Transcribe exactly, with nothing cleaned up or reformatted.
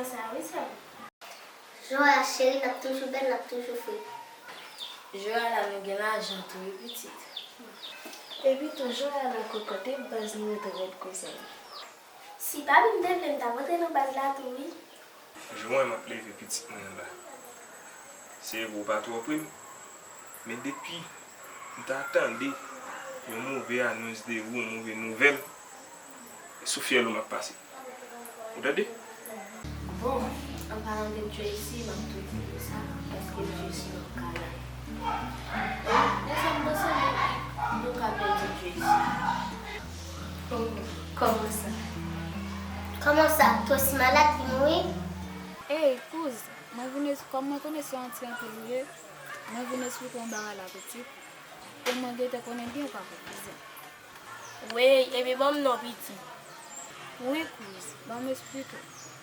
Sa wi sè m. Joya cheri, n ap toujou bèl, n ap toujou fre. Joya la nou gen lajan tou wi pitit. Epi tou Joya la kokòt, e baz nou ret rèd konsa. Si papi m te vle m t ap antre nan baz la tou wi. Jou mwen m ap leve pitit mwen an la. Se vre w pa twò pre m, men depi m ta tande yon move anons de ou, yon move nouvèl, sou fyèl ou m ap pase. Ou tande? Bon, an palan de Tracy, m ap tou di nou sa, paske Tracy p ap ka la. E, men sa m panse, nou, nou ka pèdi Tracy. Oh, kòman sa? Kòman sa? Tracy malad, li mouri? Ey, kouz, mwen vin es-, kòm mwen konnen se yon ti anpil ou ye, mwen vin esplike w bagay la pitit, pou mwen gentan konnen byen pa konfize. Wey, ebyen ban m non pitit. Wi, kouz, ban m esplike w.